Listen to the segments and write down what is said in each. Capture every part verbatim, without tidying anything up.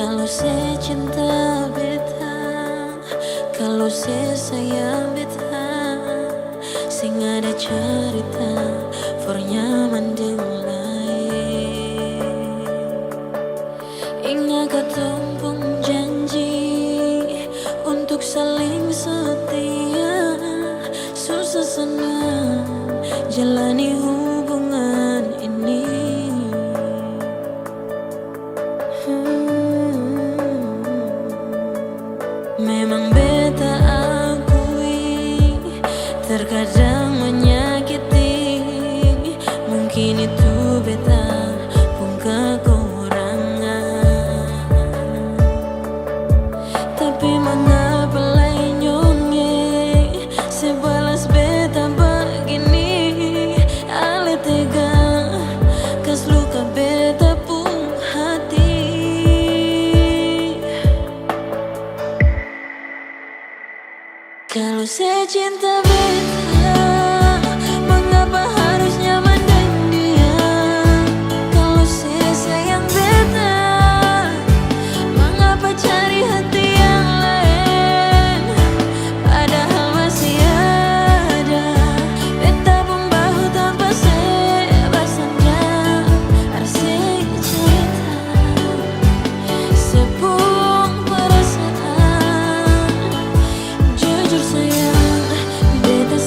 Kalu se cinta beta, kalu se sayang beta, seng ada carita for nyaman deng laeng. Inga katong pung janji untuk saling setia, susah senang jalani hubungan ini. Hmm. Memang beta akui, terkadang menyakiti, mungkin itu beta pung kekurangan. Tapi mangapa lai nyonge se balas beta bagini? Ale tega kas luka beta pung hati. Kalu se cinta beta, mangapa harus nyaman deng dia? Kalu se sayang beta, mangapa cari hati yang laeng? Padahal masih ada beta pung bahu tampa se basandar. Ada se cerita se pung perasaan. Jujur sayang, beta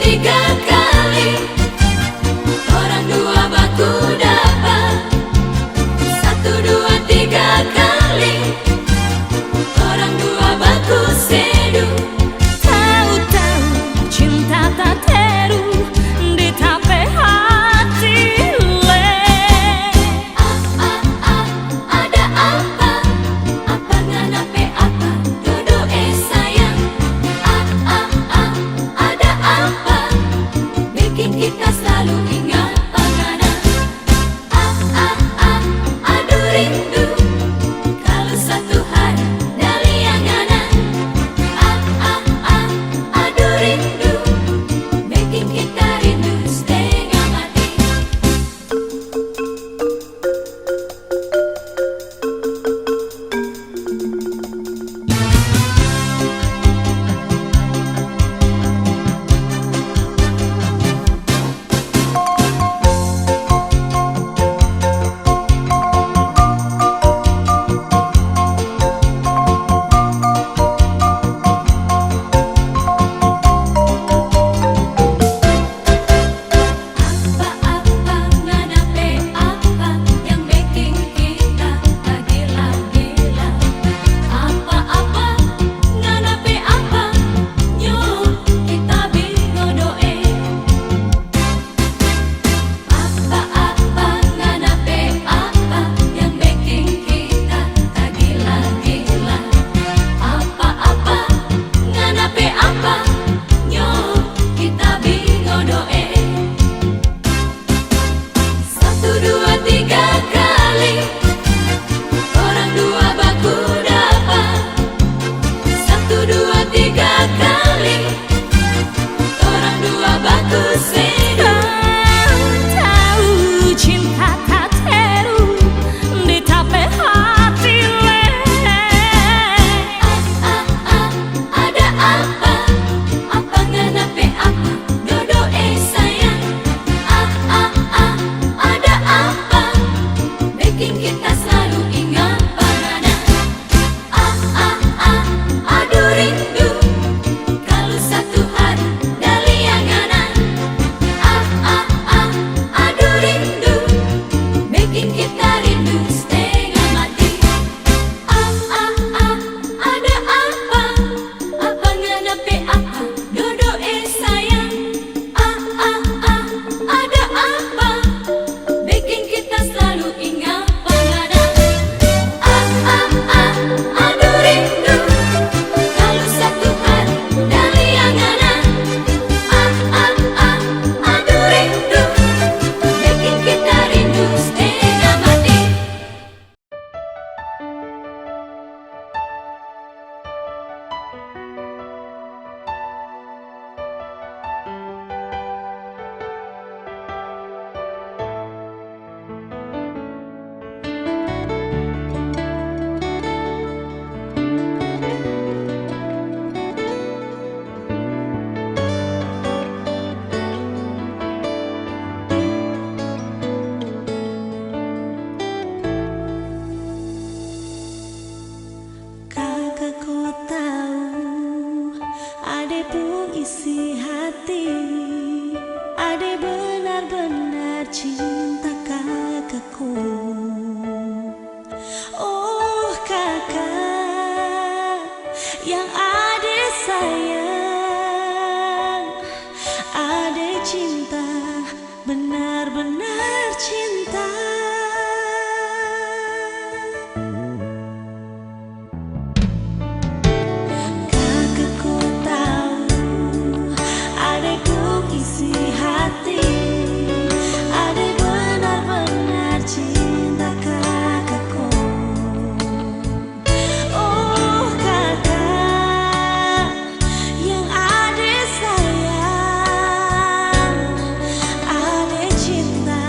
Tiga kali, torang dua baku dapa. Satu, dua, tiga kali, torang dua baku sedu. Tau-tau cinta tateru di ta pe hati le. Ah, ah, ah, ada apa? Apa ngana pe apa? Dodo e sayang. Ah, ah, ah, ada apa? Biking kita slalu inga pa ngana. Ah, ah, ah, aduh rindu. Kalu satu hari da lia ngana. Ah, ah, ah, aduh rindu. Biking kita rindu stenga mati. Apa-apa ngana pe apa yang beking kita tagila-gila? Apa-apa ngana pe apa, nyo kita bingo doe. Apa-apa ngana pe apa yang beking kita tagila-gila? Apa-apa ngana pe apa, nyo kita bingo doe. Satu, dua, tiga kali, torang dua baku dapa. Satu, dua, tiga kali, torang dua baku sedu. Tau cinta tateru di ta pe hati le. Ah, ah, ah, ada apa? Apa ngana pe apa? Dodo e sayang. Ah, ah, ah, ada apa? Beking kita slalu inga pa ngana. Ah, ah, ah, aduh rindu. Kalu satu hari da lia ngana. Ah, ah, ah, aduh rindu. Beking kita rindu stenga mati. Ah, ah, ah, ada apa? Apa ngana pe apa? Dodo e sayang. Ah, ah, ah, ada apa? Beking kita slalu inga pa ngana. Ah, ah, ah, aduh rindu. Kalu satu hari da lia ngana. Ah, ah, ah, aduh rindu. Beking kita rindu stenga mati. Kaka ko tau, ade pung isi hati, ade benar-benar cinta kaka ko. Oh kaka yang ade sayang, ade cinta, benar-benar cinta. Kaka ko tau, ade ko isi hati, ade benar-benar cinta kaka ko. Oh kaka yang ade sayang, ade cinta,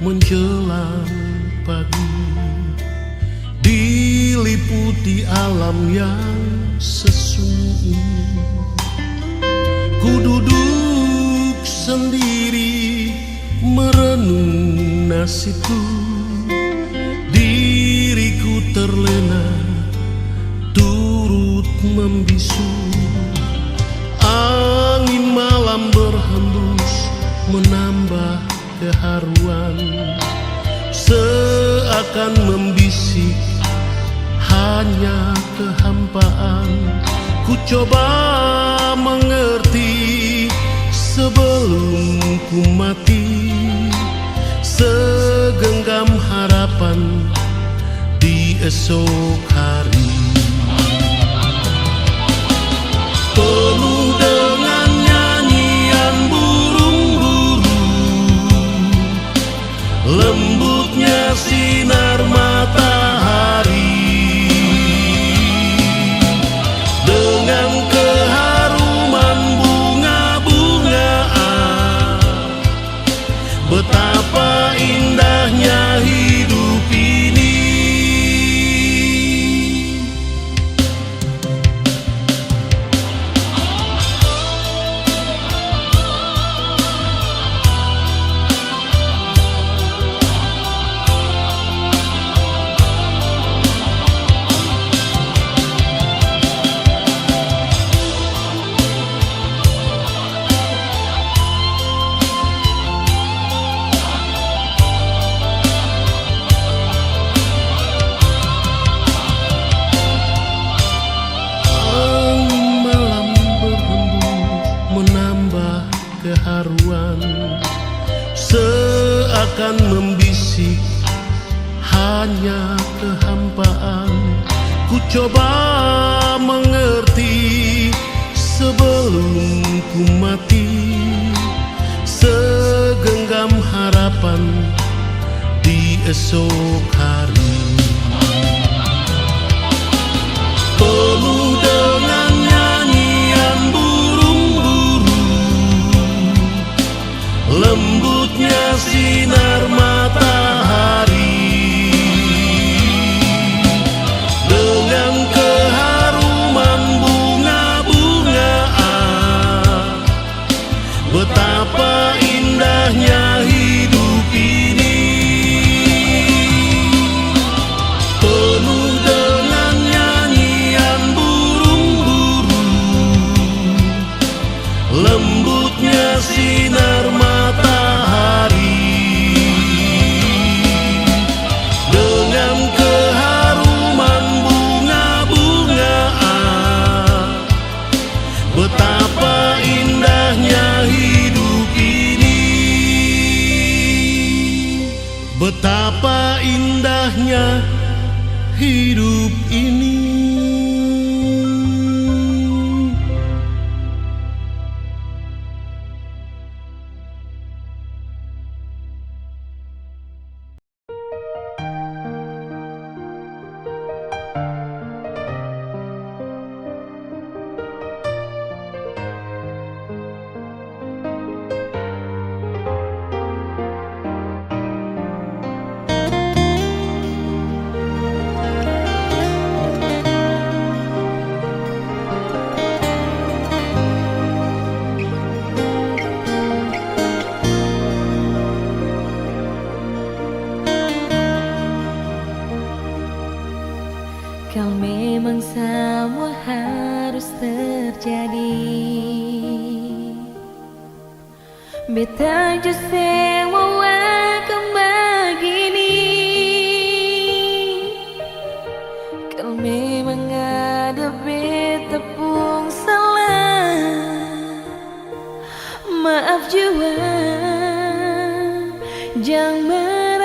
Menjelang pagi, diliputi alam yang sesunyi ini, ku duduk sendiri merenung nasibku. Diriku terlena turut membisu. Angin malam berhembus menambah keharuan, seakan membisik hanya kehampaan. Ku coba mengerti sebelum ku mati, segenggam harapan di esok hari. Penuh dengan nyanyian burung-burung, lembutnya sinar matahari, dengan keharuman bunga-bungaan. Betapa indahnya hidup ini. Angin malam berhembus menambah keharuan, seakan membisik hanya kehampaan. Ku coba mengerti sebelum ku mati, segenggam harapan di esok hari. Penuh dengan nyanyian burung-burung, lembutnya sinar matahari, dengan keharuman bunga-bungaan. Betapa indahnya hidup ini, penuh dengan nyanyian burung-burung, lembutnya sinar matahari, dengan keharuman bunga-bungaan. Betapa indahnya hidup ini. Betapa indahnya hidup ini. Kal memang samua harus terjadi, beta jus seng mau akang bagini. Kal memang ada beta pung salah, maaf jua, jang marah.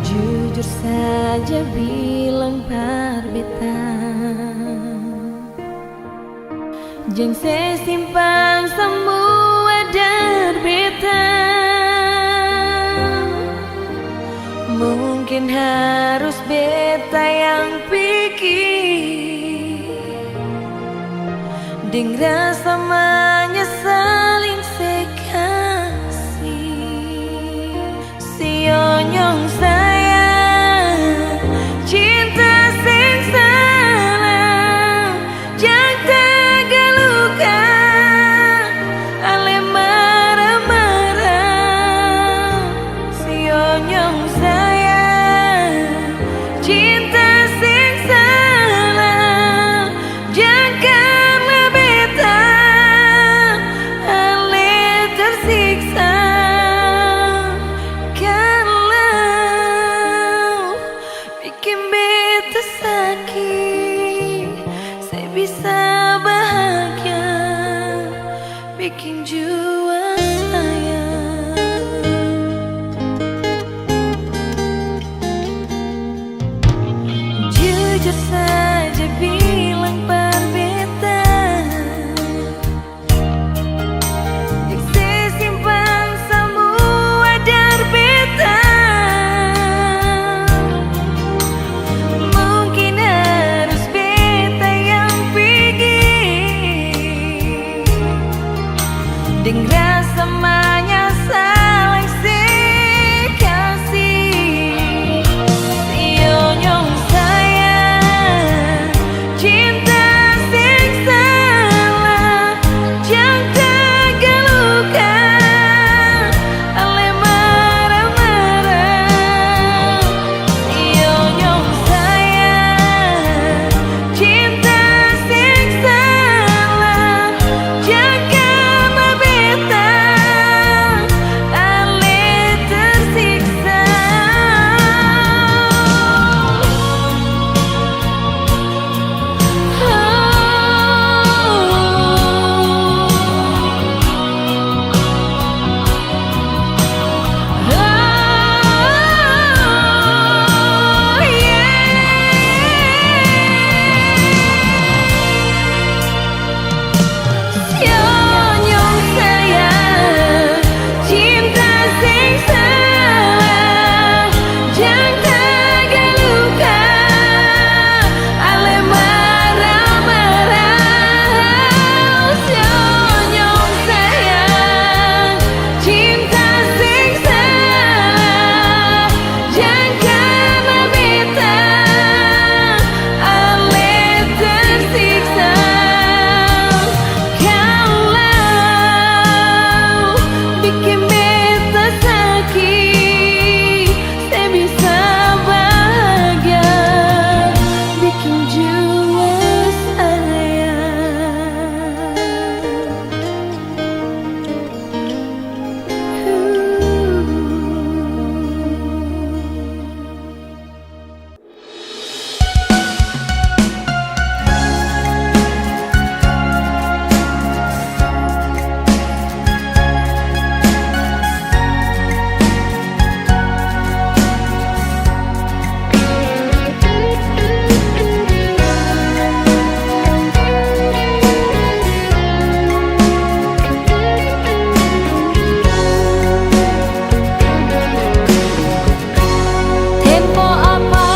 Jujur saja bilang par beta. Jang se simpang samua dari beta. Mungkin harus beta yang pikir Deng rasa manyasal yang se kasi. Si onyong sayang, cinta seng salah, jang tagaluka, ale mara-mara. Si onyong sayang, cinta seng salah, jang karna beta ale tersiksa. Kalau biking beta saki, se bisa bahagia, biking jua sayang. Jujur saja bilang par beta, yang se simpan samua dari beta. Mungkin harus beta yang pigi. Deng rasa manyasal yang se kasi. Si onyong sayang, cinta seng salah, jang tagaluka, ale mara-mara. Si onyong sayang, cinta seng salah, jang karna beta ale tersiksa. Senyum sayang, cinta seng salah, jang tagaluka, ale mara-mara. Senyum sayang, cinta seng salah, jang karna beta ale tersiksa. Kalau biking beta saki, se bisa bahagia, biking jua sayang. Tempo apa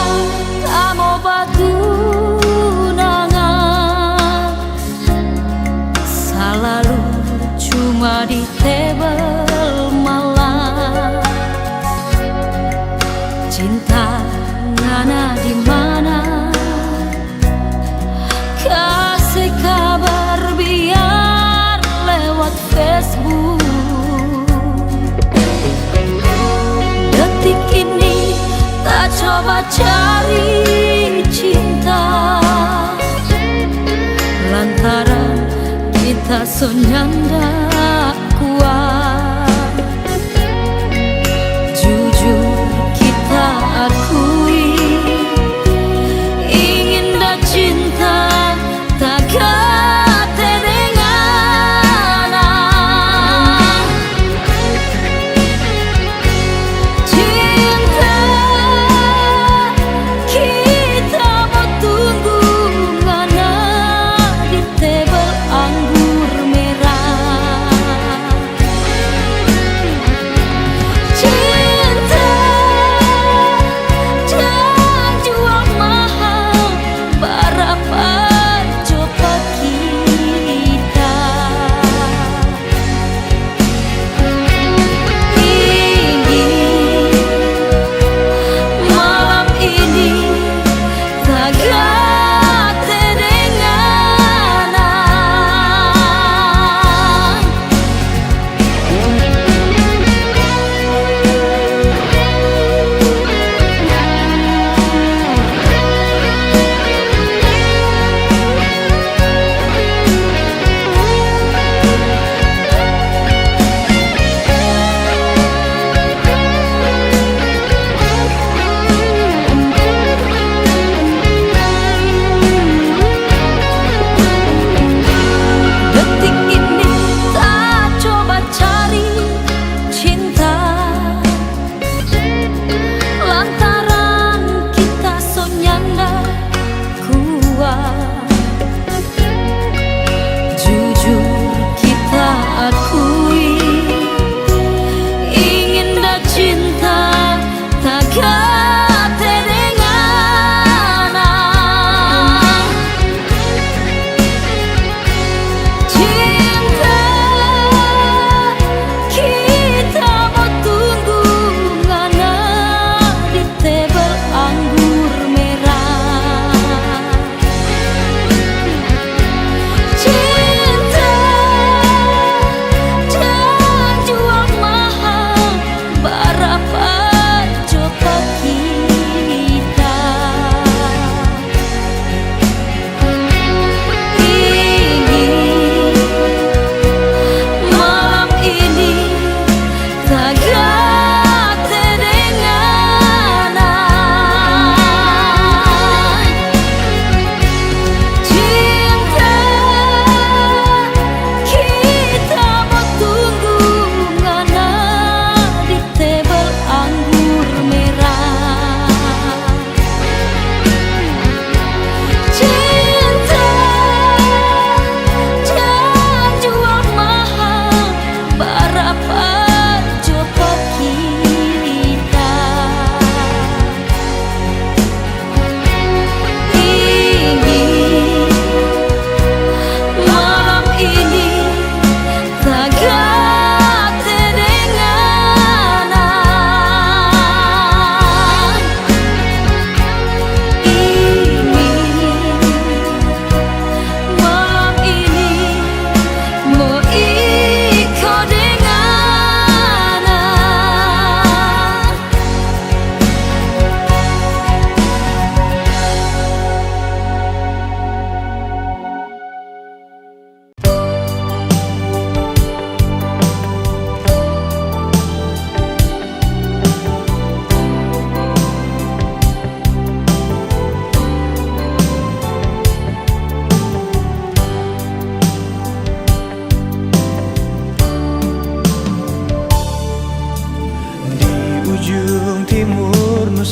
ta mo batunangan, salalu cuma di tebel malam. Cinta ngana di mana? Kase kabar biar lewat Facebook. Detik ini ta coba cari cinta, lantaran kita so nyanda kuat. Jujur kita akui, ingin da cinta takate deng ngana. Cinta kita mo tunggu ngana di tebel anggur merah.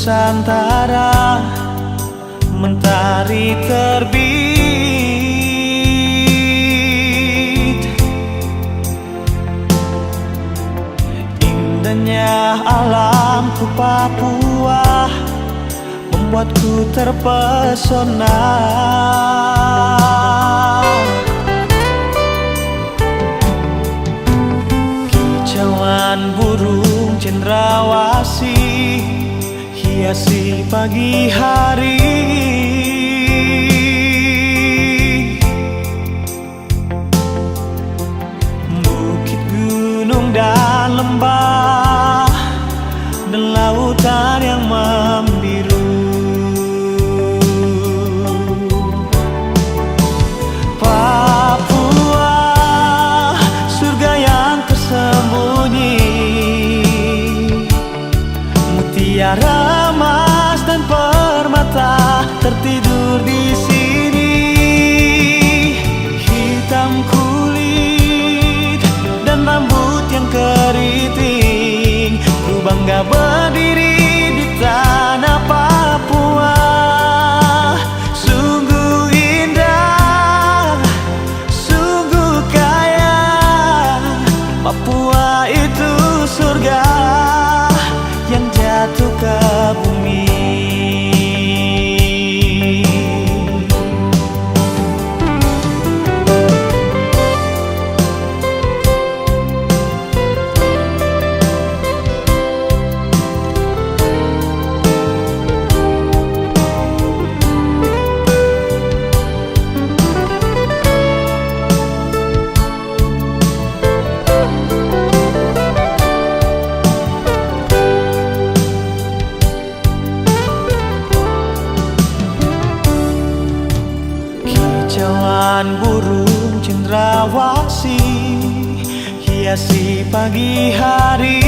Nusantara, mentari terbit. Indahnya alamku Papua membuatku terpesona. Kicauan burung cendrawasih hiasi pagi hari. Bukit, gunung, dan lembah, dan lautan yang membiru. Papua, surga yang tersembunyi. Mutiara emas dan permata tertidur di sini. Hitam kulit dan rambut yang keriting, ku bangga berdiri di tanah Papua. Sungguh indah, sungguh kaya, Papua itu surga yang jatuh ke bumi. Kicauan burung cendrawasih hiasi pagi hari.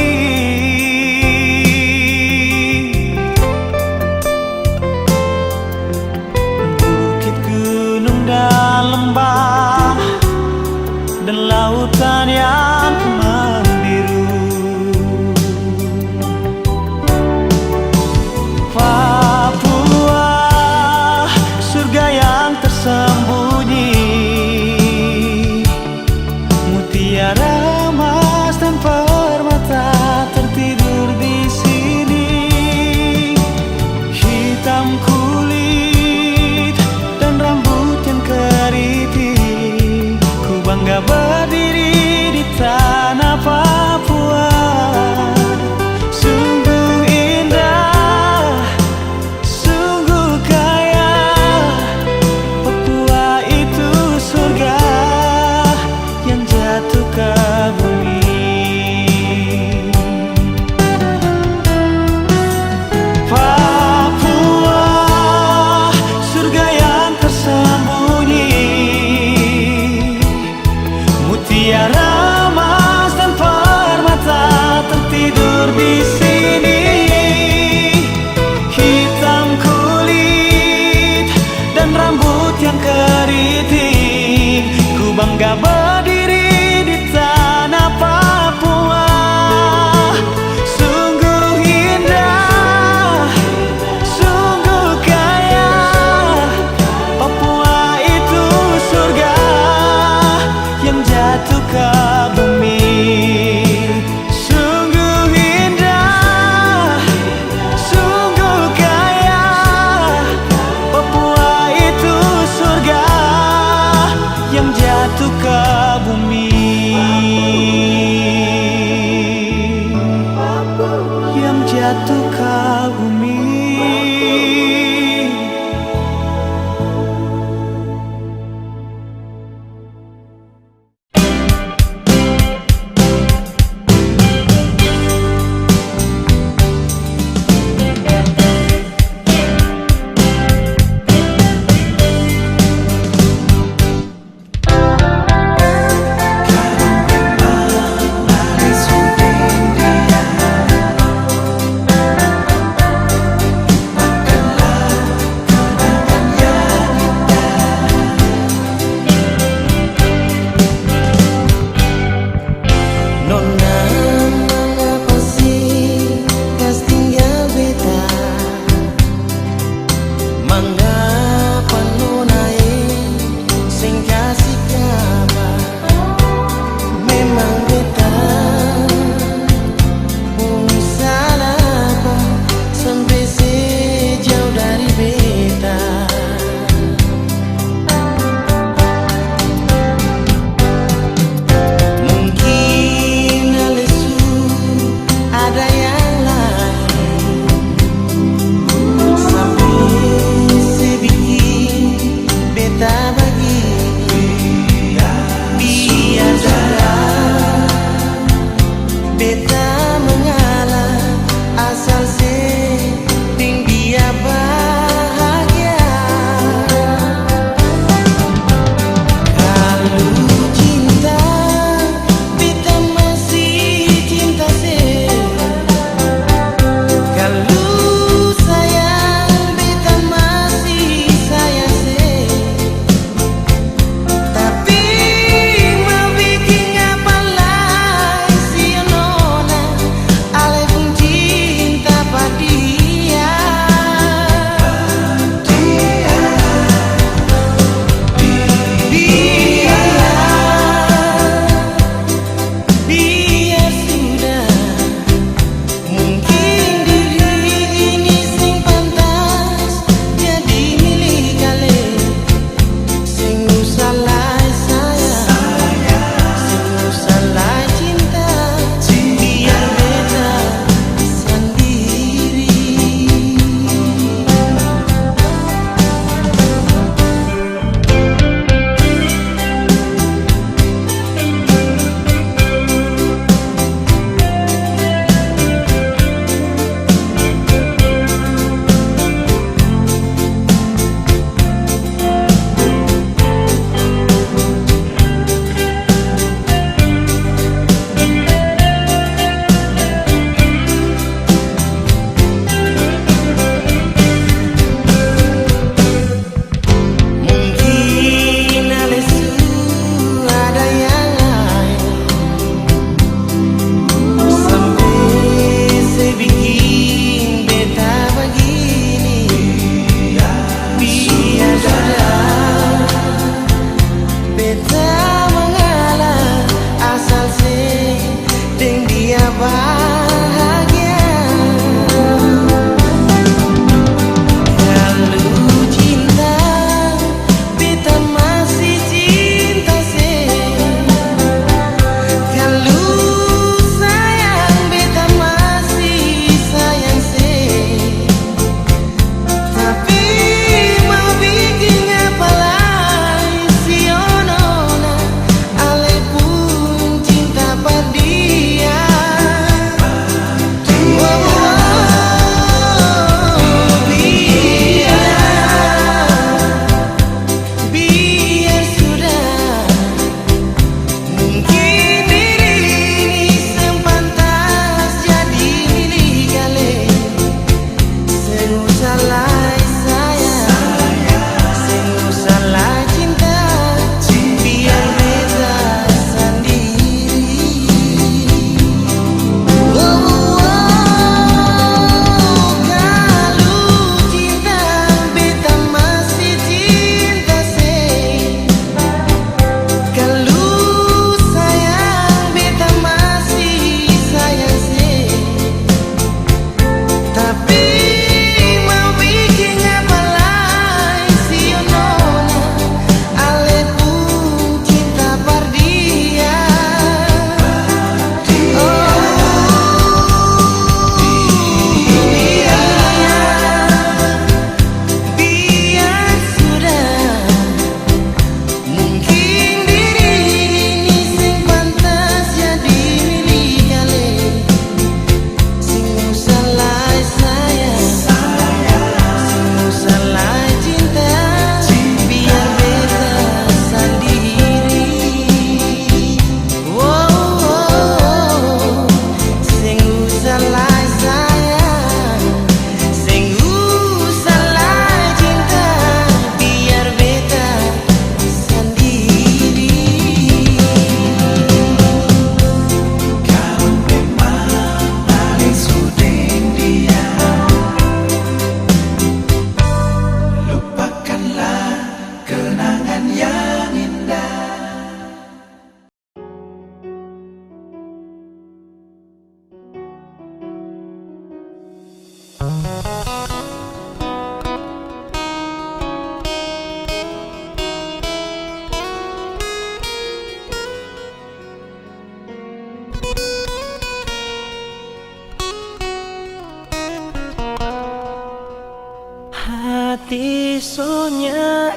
Bukit, gunung, dan lembah, dan lautan yang membiru. Papua, surga yang tersembunyi. Mutiara emas dan permata tertidur di sini. Hitam kulit dan rambut yang keriting, ku bangga berdiri di tanah Papua. Sungguh indah, sungguh kaya, Papua itu surga yang jatuh ke bumi. Papua, surga yang tersembunyi. Mutiara emas dan permata tertidur di sini. Hitam kulit dan rambut yang keriting, ku bangga berdiri di tanah Papua. Sungguh indah, sungguh kaya, Papua itu surga yang jatuh ke bumi. Sungguh indah, sungguh kaya, Papua itu surga yang jatuh ke bumi. Yang jatuh ke bumi.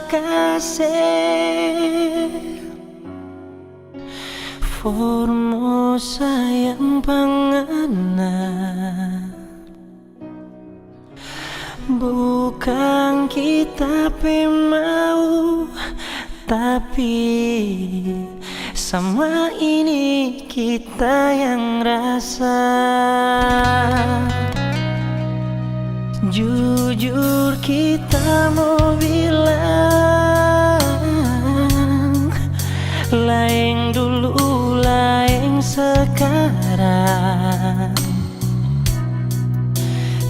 Kasih Formosa yang pangana. Bukang kita pe mau, tapi samua ini kita yang rasa. Jujur kita mo bilang, laeng dulu, laeng sekarang.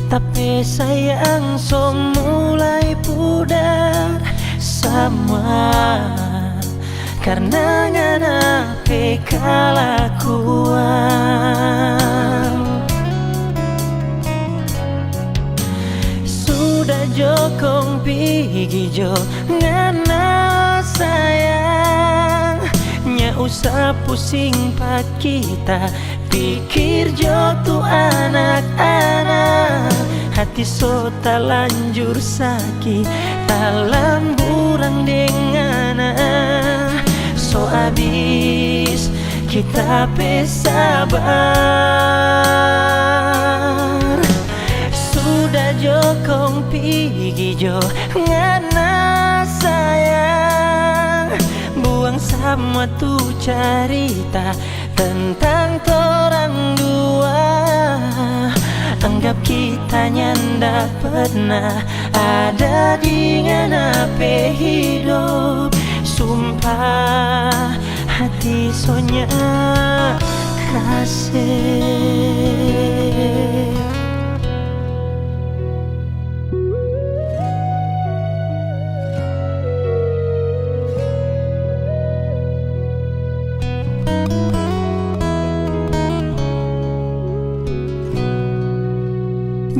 Tapi sayang so mulai pudar samua karna ngana pe kalakuan. Sudah jo kong pigi jo ngana sayang, nya usah pusing pa kita. Pikir jo tu anak-anak, hati so talanjur saki, talamburang deng ngana. So abis kita pe sabar. Sudah jo kong pigi jo ngana sayang, buang samua tu carita tentang torang dua. Anggap kita nyanda pernah ada di ngana pe hidop. Sumpah hati so nya kasih.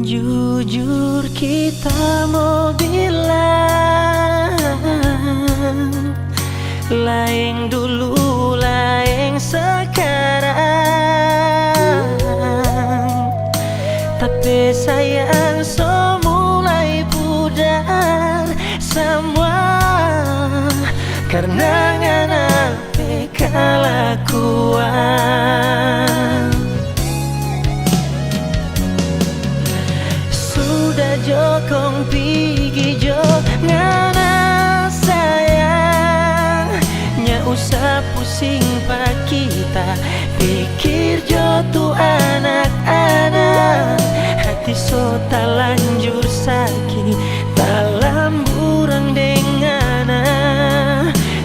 Jujur kita mo bilang, laeng dulu, laeng sekarang. Tapi sayang so mulai pudar samua karna ngana pe kalakuan. Sudah jo kong pigi jo ngana sayang, nya usah pusing pa kita. Pikir jo tu anak-anak, hati so talanjur saki, talamburang deng ngana.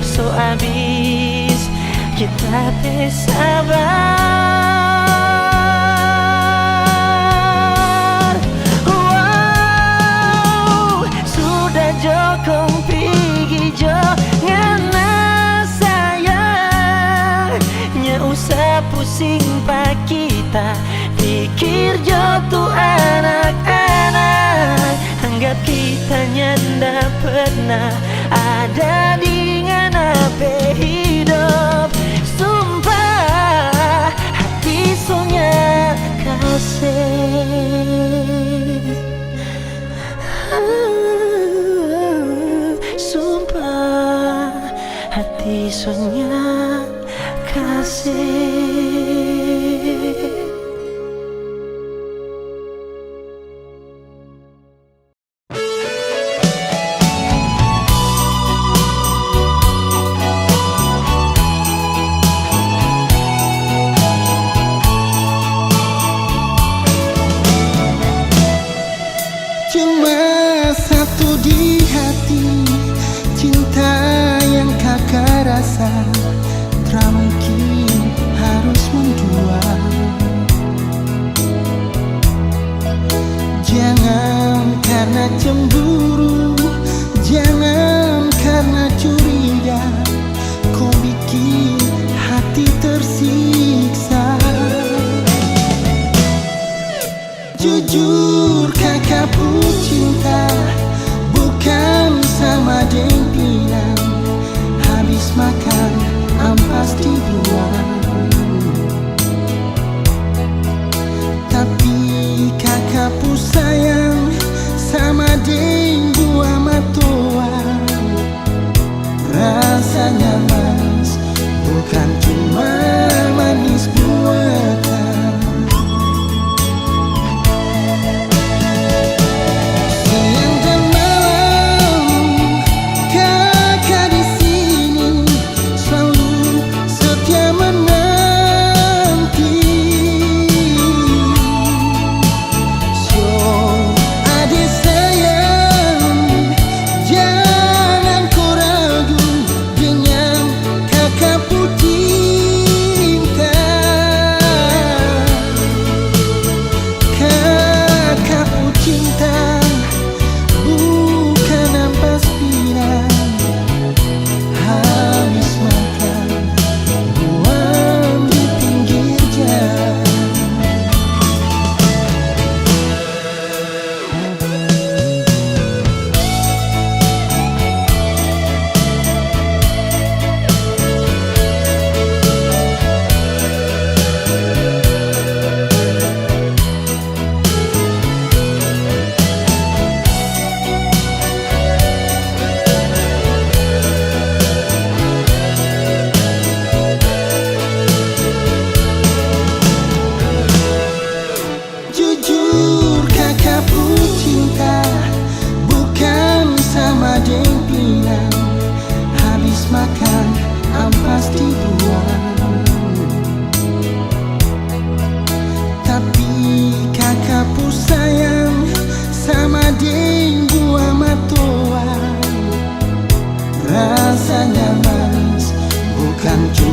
So abis kita pe sabar. Wow, sudah jo kong pigi jo ngana sayang, nya usah pusing pa kita. Pikir jo tu anak-anak, anggap kita nyanda pernah ada di ngana pe hidop. Sumpah hati so nya kasih. Sumpah hati so nya kasih. Cuma satu di hati, cinta yang kaka rasa, tra mungkin harus mendua. Jangan karna cemburu, jangan karna curiga, ko bikin hati tersiksa. Jujur, kaka pu cinta bukan sama deng pinang, habis makan ampas dibuang. Tapi kaka pu sayang sama deng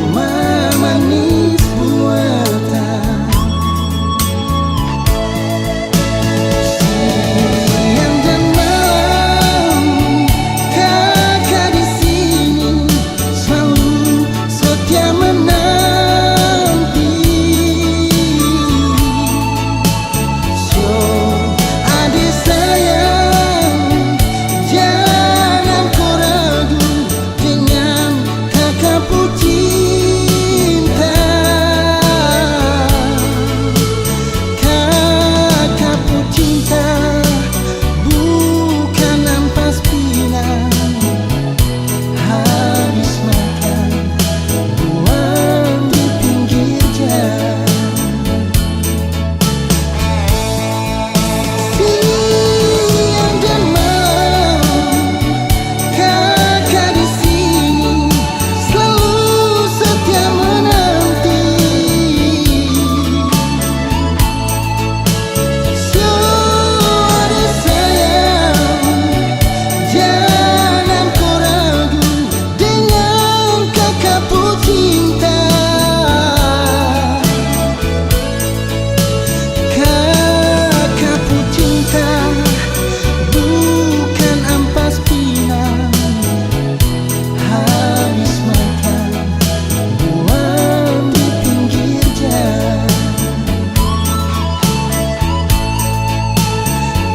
Mamanis buatan. Siang dan malam, kaka di sini selalu setia menanti. So, ade sayang, jangan ko ragu dengan kaka pu cinta. Kaka pu cinta bukan ampas pinang, habis makan, buang di pinggir jalan. Siang dan malam, kaka di sini selalu setia menanti. So, ade sayang, jangan ko ragu dengan kaka pu cinta. Kaka pu cinta bukan ampas pinang, habis makan, buang di pinggir jalan.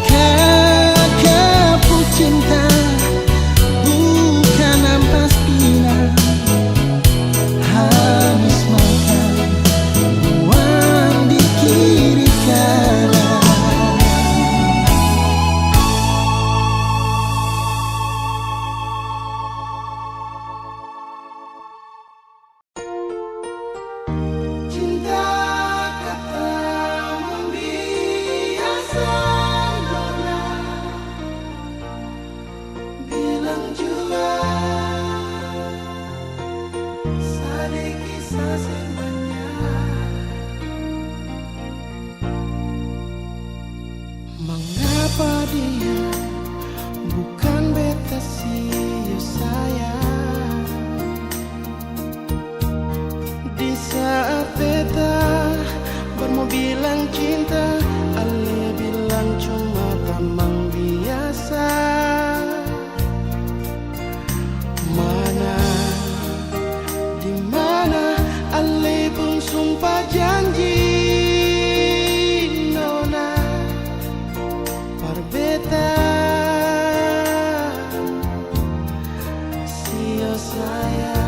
Kaka pu cinta bukan ampas pinang, habis makan, buang di kiri kanan. Cinta kata membiasa nona. Bilang jua sadiki saseng banya. Mangapa dia bukan beta sio sayang? Di saat beta baru mo bilang cinta, ale bilang cuma tamang biasa. Mana, di mana ale pung sumpa janji nona? Par beta sio sayang.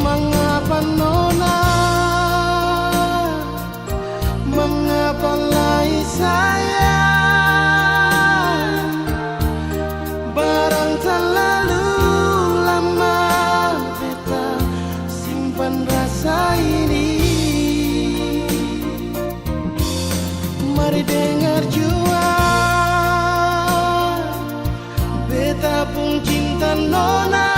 Mangapa nona? Mangapa lai sayang? Barang talalu lama beta simpan rasa ini. Mari dengar jua beta pung cinta nona.